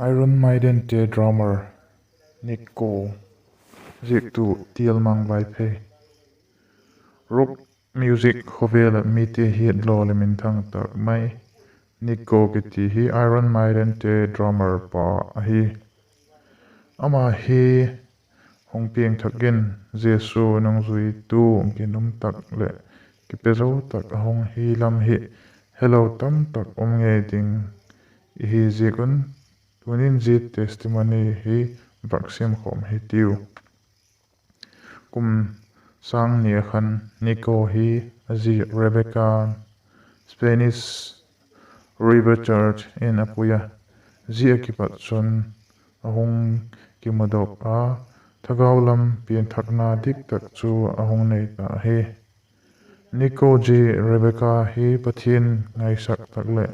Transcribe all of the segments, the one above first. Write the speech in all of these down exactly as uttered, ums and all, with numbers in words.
Iron Maidente drummer Nick Gore, ziaktu Tialmang Vaiphei. Rock music khawvel ah mite hiatlaw leh minthang tak mai Nick Gore kiti hi Iron Maidente drummer pa ahi. Ama hi hung piangthak in Jesu nungzuitu ginum tak leh kipe zo tak a hung hi lam hi helo tamtak um ngei ding i hi ziak un, tuni'n zia testimony hi vak sim khawm hitiu. Kum sâng ni ah khan Nico hi a zi Rebecca Spanish River Church in a pui a, zia a kipat chun a hung kimudok a, thagau lam pianthakna dik tak chu a hung nei ta hi. Nico zi Rebecca hi Pathian ngaisak tak leh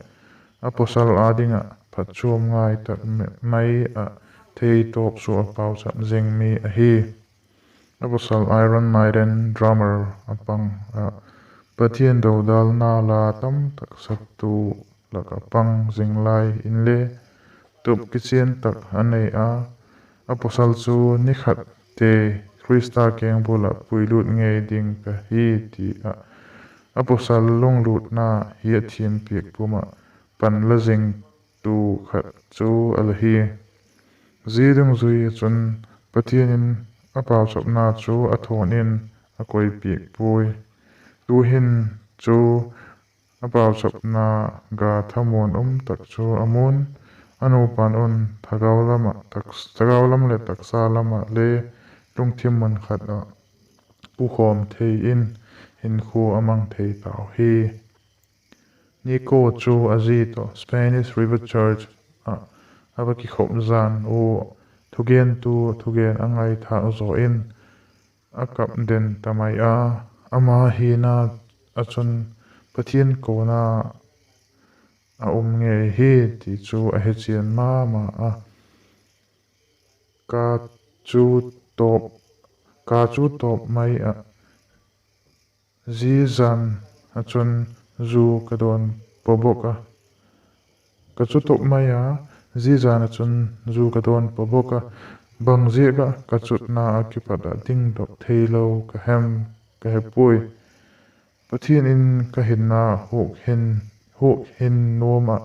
a pawsal â ding ah phatchuam ngai tak mai ah theitawp sua a pauchap zing mi ahi. A pawsal Iron Maiden drummer a pang ah, Pathian dodalna la tamtak saktu lak ah pang zing lai inle, tup kichian tak a nei a. A pawsal chu ni khat te Khrista kengbul ah puilut ngei ding ka hi ti ah, a pawsal lunglutna hiathiam piak pum ah pan la zingtu khat chu a la hi. Zia dungzui ah chun Pathian in a pauchapna chu a thawn in a koi piak puai. Tu'hin chu a pauchapna ga thamuan um tak chu a mun, a nupa'n un thagau lam leh taksa lam ah le lungthim mun khat ah pukhawm thei in hinkhua a mang thei tau hi. Nico chu a zi tawh Spanish River Church ah a va kikhop zan ua thugentu thugen a ngaithâk zaw in a kap den ta mai a, ama hina ah chun Pathian kona a um ngei hi ti chu a hechian ma ma a. Ka chu tawp, ka chu tawp mai ah zia zan ah chun zu ka dawn pua bawk a. Ka chu tawp mai a, zia zan ah chun zu ka dawn pua bawk a. Bang ziak ah ka chutna ah kipat ah dingdok theilo ka hem, ka he puai. Pathian in ka hinna huak hin, huak hin nuam ah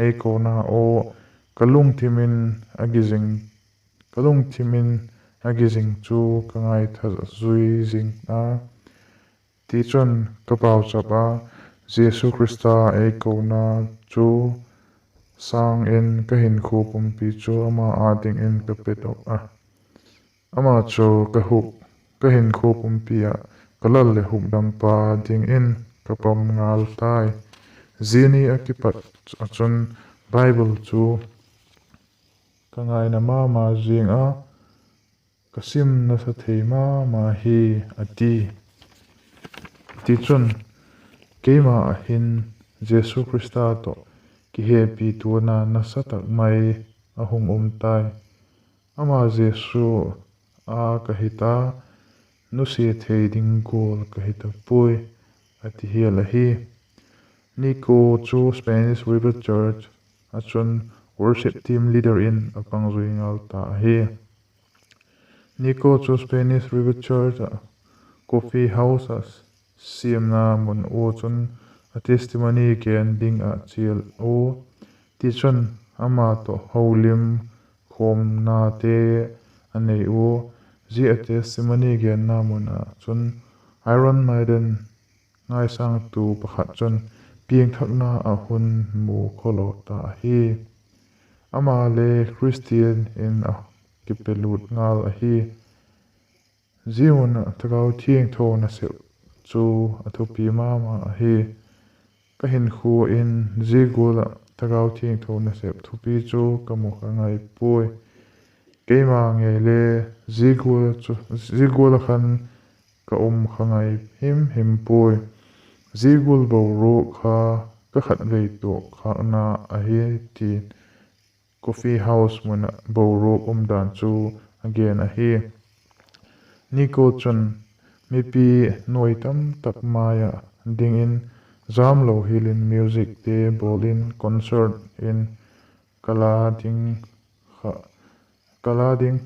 ei kona aw, ka lungthim in a gizing, ka lungthim in a gizing chu ka ngaitha zui zing a. Tichun ka pauchap a, Jesu Khrista ei kona chu sâng in ka hinkhua pumpi chu ama â dingin ka pedok a. Ama chu ka huk, ka hinkhua pumpi ah ka Lal leh Hukdampa dingin ka pom ngal tai. Zia ni ah kipat ah chun Bible chu ka ngaina ma ma zing a, ka sim nasa thei ma ma hi, a ti. Tichun, keima ah hin Jesu Khrista tawh kihepituana nasa tak mai a hung um tai. Ama Jesu â ka hi ta, nusia thei ding gual ka hi ta puai, a ti hial ahi. Nico chu Spanish River Church ah chun worship team leader in a pang zui ngal ta ahi. Nico chu Spanish River Church ah coffee house ah siamna mun ua chun a testimony gen ding ah chial ua. Tichun, ama tawh holim khawmnate a nei ua. Zia a testimony genna mun ah chun Iron Maiden ngaisângtu pakhat chun piangthakna ah hun mu khawlo ta ahi. Ama le Khristian in a kipelut ngal ahi. Zia mun ah Thagau Thiangtho nasep chu a thupi ma ma ahi. Ka hinkhua in zia gual ah Thagau Thiangtho nasep thupi chu ka mu kha ngai puai. Keima ngei le zia gual ah khan ka um kha ngai him him puai. Zia gual boruak kha ka khatvei tuak khâkna ahi, ti'n coffee house mun ah boruak umdan chu a gen ahi. Nico chun mipi nuai tamtak mai ah dingin jamlo hial in musicte bawl in concert in ka la ding ah ka la ding,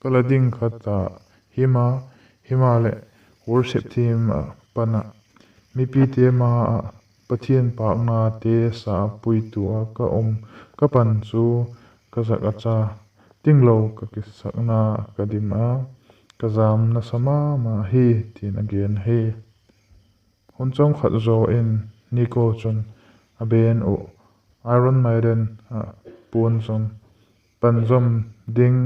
ka la ding kha ta him a, himaleh worship team ah pan ah mipite ma ah Pathian pâknate sa puitu ah ka um, ka pan chu ka zak a cha, tinglo ka kisakna ka dim a, ka jam nasa ma ma hi, ti'n a gen hi. Hun chawm khat zaw in Nico chun a band uh Iron Maiden ah puan zom, pan zom ding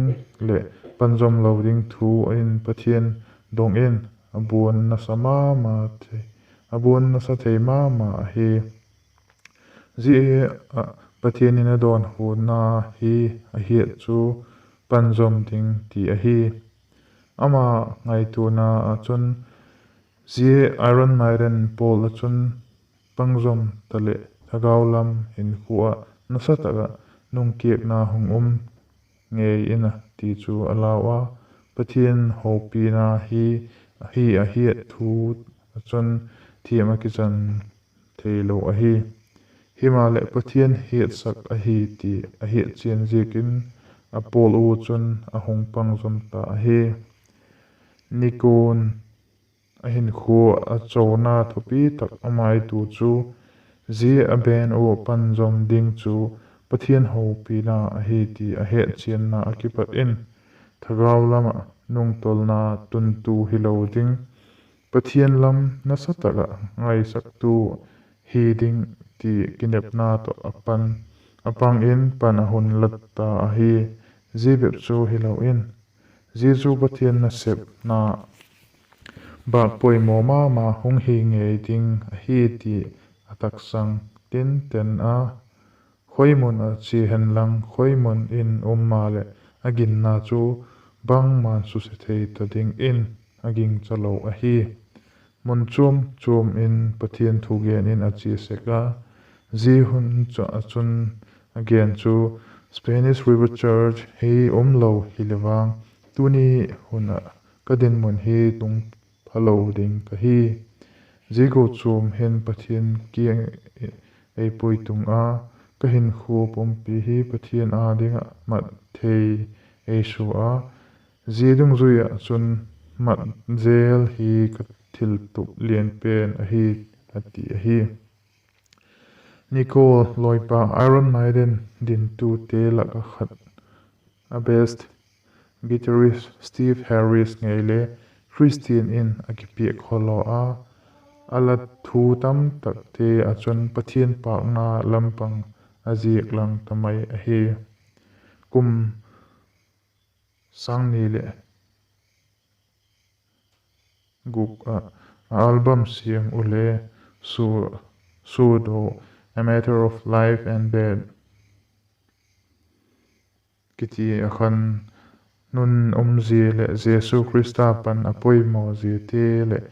leh pan zom lo ding thu in Pathian dong in a buan nasa ma ma thei, a buan nasa thei ma ma ahi. Zia ah Pathian in a dawnhuna hi a hiat chu pan zom ding ti ahi. Ama ngaituana ah chun zia Iron Maiden pawl ah chun pangzom taleh thagau lam hinkhua ah nasa tak ah nungkiakna hung um ngei in a ti chu a lau a, Pathian hopina hi, hi a hiat thu ah chun thiam a kichan theilo ahi. Himaleh Pathian hiatsak ahi ti a hiat chian ziakin a pawl u chun a hung pangzom ta ahi. Nico'n a hinkhua a chona thupi tak a maitu chu zia a band u panzom ding chu Pathian hopina ahi ti a hetchianna a kipat in thagau lam ah nungtolna tuntu hilo ding, Pathian lam nasa tak ah ngaisaktu hi ding ti kinepna tawh a pan, a pang in pan a hun lat ta ahi. Zia bep chu hilo in, zia chu Pathian nasepna bâk poimaw ma ma hung hi ngei ding ahi ti a taksang tinten a, khoi mun ah chia hen lang, khoi mun in um maleh a ginna chu bangma'n suse thei ta dingin a gingcha lo ahi. Mun chuam chuam in Pathian thugen in a chia sek a, zia hun chu a chun a gen chu, Spanish River Church hi um lo hile vang, tuni hun ah ka dinmun hi tung phalo ding ka hi. Zia gual chuam hin Pathian kiang ei pui tung a, ka hinkhua pumpi hi Pathian â ding ah mat thei ei sua a, zia dungzui ah chun mat zel hi ka thiltup lian pen ahi, a ti ahi. Nico lawipa Iron Maiden dintute lak ah khat, a bass guitarist Steve Harris ngei le Christian in a kipiak khawlaw a, a la thu tam takte ah chun Pathian pâkna lam pang a ziak lang ta mai ahi. Kum sâng ni leh guk ah a album siam u le Su-, Sudo, A Matter of Life and Death kiti a khan, nun umzia leh Jesu Khrista pan a poimaw ziate leh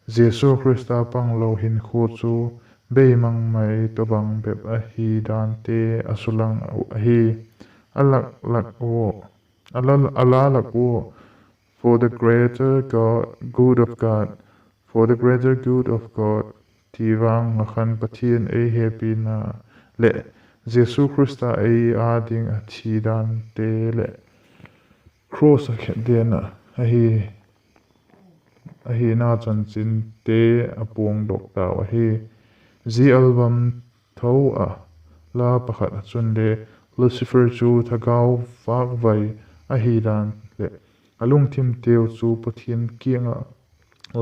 Jesu Khrista panglo hinkhua chu beimang mai tawhbang bep ahi dante a sulang uh ahi. A lak lak ua, a la, a la lak ua, For the greater God, good of God, For the greater good of God, ti vang a khan Pathian ei hepina leh Jesu Khrista ei â ding a thi dante leh cross a khet den ah ahi, ahina chanchinte a puangdok tau ahi. Zia album tho ah la pakhat ah chun le Lucifer chu thagau vâkvai ahi dan leh a lungthimteu chu Pathian kiang ah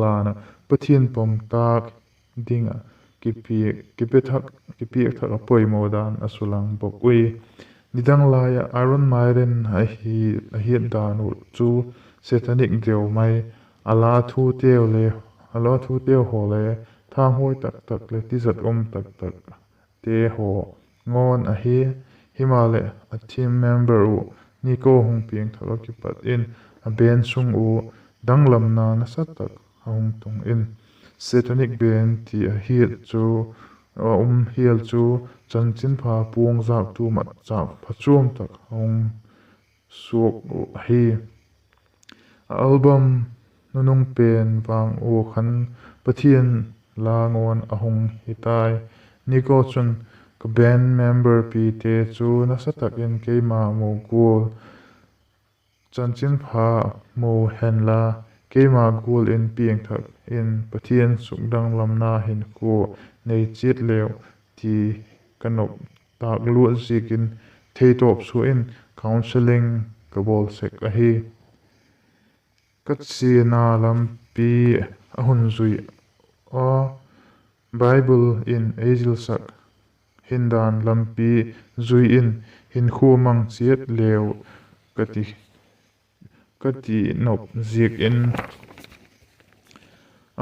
lân ah Pathian pom tâk ding ah kipiak, kipiak thak, kipiak thak a poimaw dan a sulang bawk ui. Nidang lai ah Iron Maiden ahi, a hiat dan uh chu satanic deu mai, a la thuteu le, a la thuteu haw le thanghuai tak tak leh tizat um tak takte haw ngawn ahi. Himaleh a team member uh Nico hung piangthak ah kipat in a band sung uh danglamna nasa tak a hung tung in, satanic band ti a hiat chu, a um hial chu chanchinpha puangzâktu matchâk phachuam tak a hung suak uh ahi. A album nunung pen vang ua khan Pathian la ngawn a hung hi tai. Nico chun Ka band memberpite chu nasa tak in keima mu gual, chanchinpha mu henla, keima gual in piangthak in Pathian sukdanglamna hinkhua nei chiat leu ti ka nop tâk luat ziakin theitawp sua in counselling ka bawl sek ahi. Ka chiana lampi a hun zui a, Bible in ei zilsak hindan lampi zui in hinkhua mang chiat leu ka ti, ka ti nop ziak in,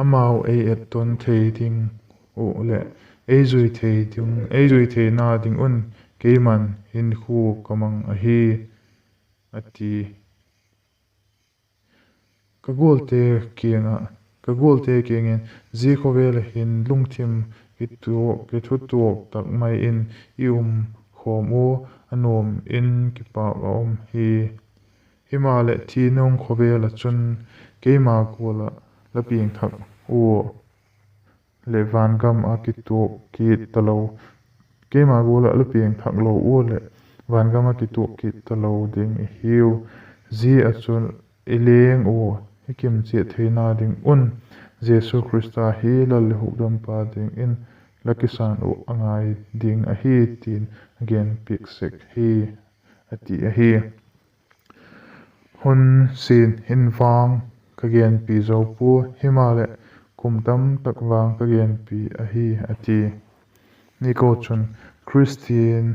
amau ei etton thei ding uh leh ei zui thei ding, ei zui theina ding un keima'n hinkhua ka mang ahi, a ti. Ka gualte kiang ah, ka gualte kiang in, zia khawvel ah hin lungthim kithutuak tak mai in i um khawm ua, a nuam in kipâk a um hi. Himaleh thi nung khawvel ah chun keima gual ah la piangthak ua leh vangam ah kituak kit talo, keima gual ah la piangthak lo ua leh vangam ah kituak kit talo ding i hiu. Zia ah chun i leng ua i kim chiat theina ding un Jesu Khrista hi Lal leh Hukdampa dingin la kisan uh a ngai ding ahi, ti'n a genpiak sek hi, a ti ahi. Hun sin in vang ka genpi zo pua, himaleh kum tam tak vang ka genpi ahi, a ti. Nico chun, Khristian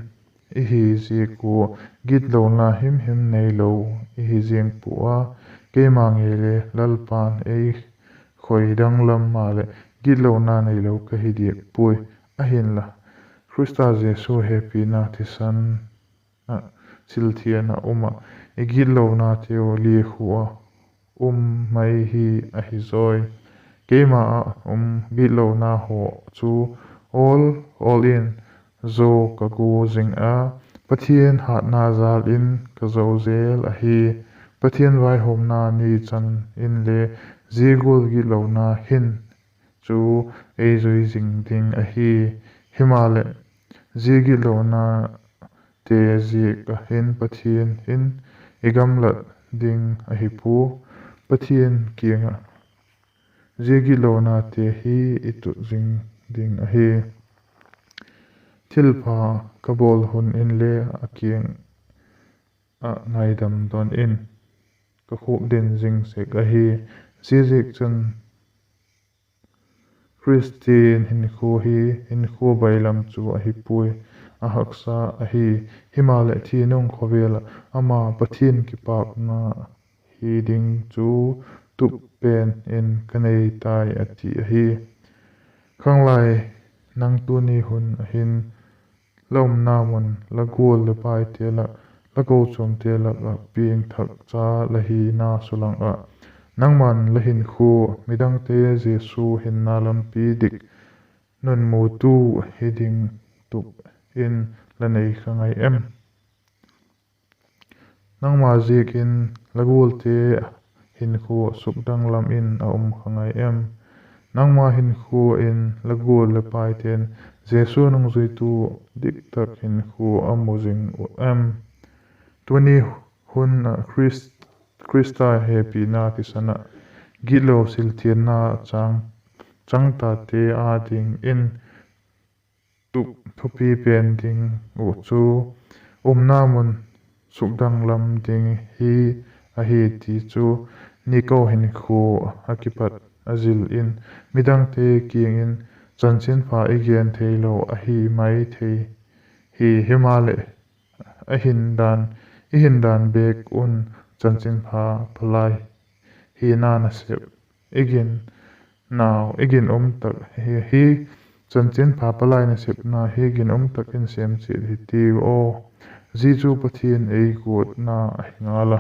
i hi ziak ua gitlona himhim neilo i hi ziang pua a, keima ngei le Lalpa'n ei khoi danglam maleh gitlona neilo ka hi diak puai. Ahinla, Khrista Jesu hepina thisan ah silthiang ah um ah, i gitlonateu liakhua ah um mai hi ahi zawi. Keima ah um gitlona haw chu awl awl in zo ka gua zing a, Pathian hatna jâl in ka zo zel ahi. Pathian vaihawmna ni chan inle zia gual gitlona hin chu ei zui zing ding ahi. Himaleh, zia gitlonate ziak ah hin Pathian in i gamlat ding ahi pua. Pathian kiang ah zia gitlonate hi i tut zing ding ahi. Thilpha ka bawl hun inle a kiang ah ngaidam dawn in ka khup din zing sek ahi. Ziaziakchun, Khristian hinkhua hi hinkhua bailam chu ahi puai, a haksa ahi. Himaleh, thi nung khawvel ah ama Pathian kipâkna hi ding chu tup pen in ka nei tai, a ti ahi. Khanglai, nang tuni hun ah hin la umna mun, la gual le paite lak, la kochuamte lak ah piangthak cha la hina sulang ah, nangma'n la hinkhua midangte Jesu hinna lampi dik nunmutu hi ding tup in la nei kha ngai em? Nangma ziakin la gualte hinkhua sukdanglam in a um kha ngai em? Nangma hinkhua in la gual le paite'n Jesu nungzuitu diktak hinkhua a mu zing uh em? Tuni hun ah Khrist, Khrista hepina thisan ah gitlo silthianna chang, chang tate â dingin tup thupi pen ding uh chu umna mun sukdanglam ding hi ahi ti chu Nico hinkhua a kipat a zil in midangte kiang in chanchinpha i gen theilo ahi mai thei hi. Himaleh, a hindan, i hindan bêk un chanchinpha palai hina nasep i gin nau, i ginum tak hi, hi chanchinpha palai nasepna hi ginum tak in sêm chiat hi tiu aw. Zia chu Pathian ei guatna ahi ngal a.